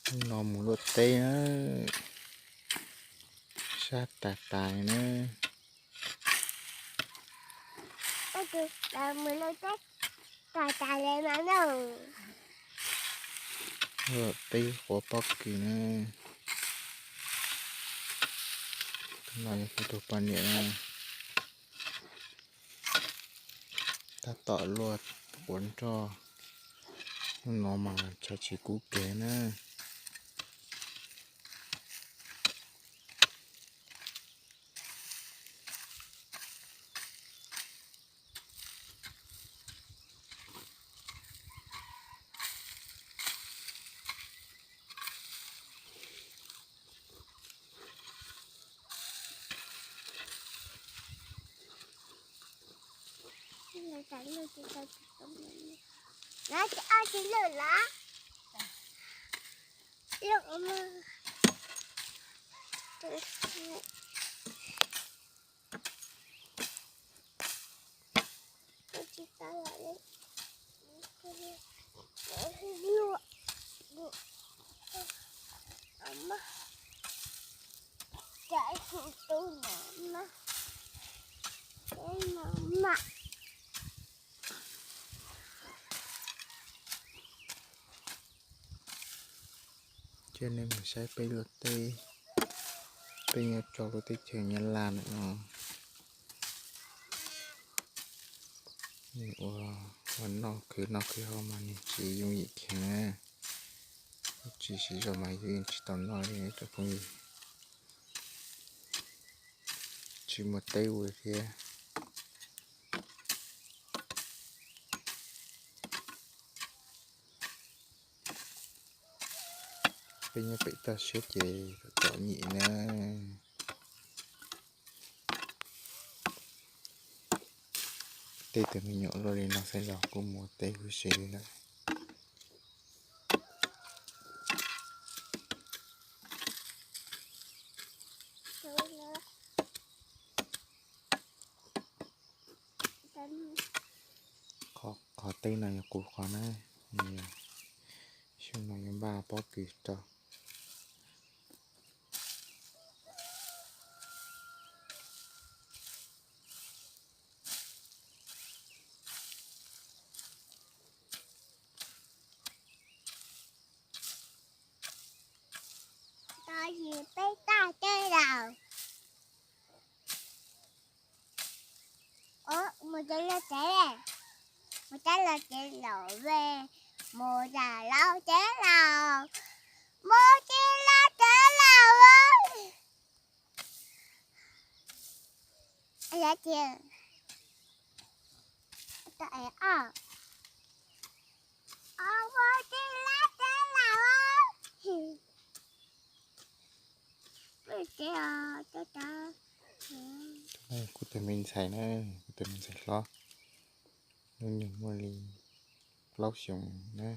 Hnub no mus luaj teb na, sab tas tas na. Luaj teb quav pob kws na. Tus no yog kuv tus poj niam na. Tab tom luaj quav nroj, hnub no mas tshav tsis kub kev na. Coj nej mus saib peb luaj teb, peb nyob rau lub teb chaws Nyab Laj ntawm no. Ua, ua noj khwv noj khwv haus mas nws tsis yooj yim kiag na. Tsis siv zog mas yeej tsis tau noj li cov phooj ywg. Tsis muaj teb ua thiab. Peb nyob pem toj siab ces txom nyem na. Tej tus me nyuam luaj li no xwb los kuj mus teb huv si li lawm. Qhov teb no yog kuv qhov na, xyoo no yuav npaj pob kws rau. Tos yus peb taj teb laus. Mus tsev los tsev, mus tsev los tsev laus ve, mus tsev los tsev laus, mus tsev los tsev laus. Yog tias tau es os, os mus tsev los tsev laus. Kuv tus me ntxhais na, kuv tus me ntxhais hlob, hnub nyoog muaj li plaub xyoos na.